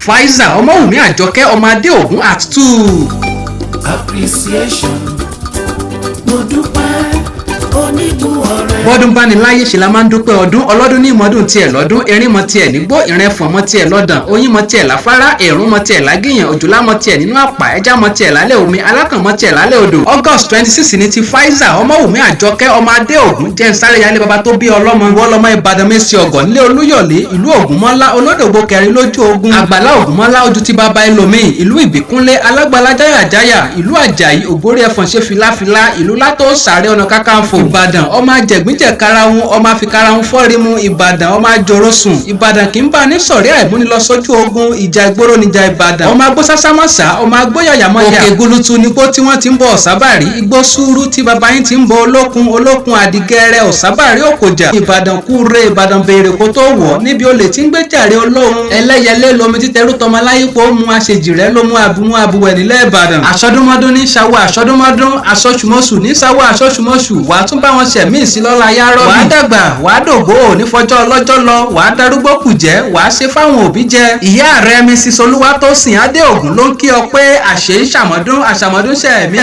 Faiza Ọmọwùmí Àjọkẹ́ ọmọ Adéògùn at 2. Appreciation, mo dúpẹ́ onígun ọ̀rẹ́. Bọ́dún bá ní láyé ṣe la máa ń dúpẹ́ ọdún. Ọlọ́dún ní ìmọ̀dún tiẹ̀ lọ́dún, erin mọ tiẹ̀ nígbó, ìrìn ẹ̀fọ̀n mọ tiẹ̀ lọ́dàn, oyin mọ tiẹ̀ láfárá, èrún mọ tiẹ̀ lágìyàn, òjòlá mọ tiẹ̀ nínú àpà, ẹja mọ tiẹ̀ lálẹ́ omi, alákàn mọ tiẹ̀ lálẹ́ odò. August 26 ní ti Faiza Ọmọwùmí Àjọkẹ́ ọmọ Adéògùn. Jẹ́ ń sáré yálé baba tó bí ọlọ́mọ. Ìwọ lọmọ Ìbàdàn mẹ́sì ọ̀gọ̀ nílé Olúyọ̀lé, ìlú Ògúnmọ́lá, olódògbò kẹrin lójú ogun, àgbàlá Ògúnmọ́lá ojú ti baba ẹlòmíì, ìlú Ìbíkúnlé alágbàlá jáyàjáyà, ìlú Àjàyí ògbórí ẹfọ̀n ṣe filafila, ìlú látó sàrẹ́ ọ̀nà kákàǹfò Ìbàdàn, ọmọ ajẹ̀gbíjẹ̀ karahun, ọmọ afikarahun fọ́rímu Ìbàdàn, ọmọ ajorosun Ìbàdàn kì í bá ní sọ̀rí àìmúnilọ sójú ogun, ìjà ìgboro níjà Ìbàdàn, ọmọ agbósásámọ́sá, ọmọ agbóyàyàmọ́yà, òkè gulutu nígbó tí wọ́n ti ń bọ ọ̀sábàrí, igbó sùúrù tí baba yín ti ń bọ olókun, olókun àdìgẹrẹ ọ̀sábàrí òkòjà Ìbàdàn kúre Ìbàdàn béèrè kó tó wọ̀ níbi olè tí ń gbéjàre olóhun ẹlẹ́yẹlé lomi títẹrú tọmọ láyípo mu àṣejì rẹ ló mú abumú abuwẹ̀ nílẹ̀ Ìbàdàn. Àṣọdúnmọ́dún ní ṣàwọ̀ àṣọdúnmọ́dún, àṣọṣùmọ́ṣù ní ṣàwọ̀ àṣọṣùmọ́ṣù, wàá tún bá wọn ṣẹ̀mí ìsílọ́la yárọ́ wàá dàgbà, wàá dògbò, ò ní fọjọ́ ọlọ́jọ́ lọ, wàá darúgbó kùjẹ́, wàá ṣe fáwọn òbí jẹ. Ìyá rẹ Mrs Olúwatósìn Adéògùn ló ń kí ọ pé àṣẹ ìṣàmọ́dún àṣàmọ́dún ṣẹ̀mí.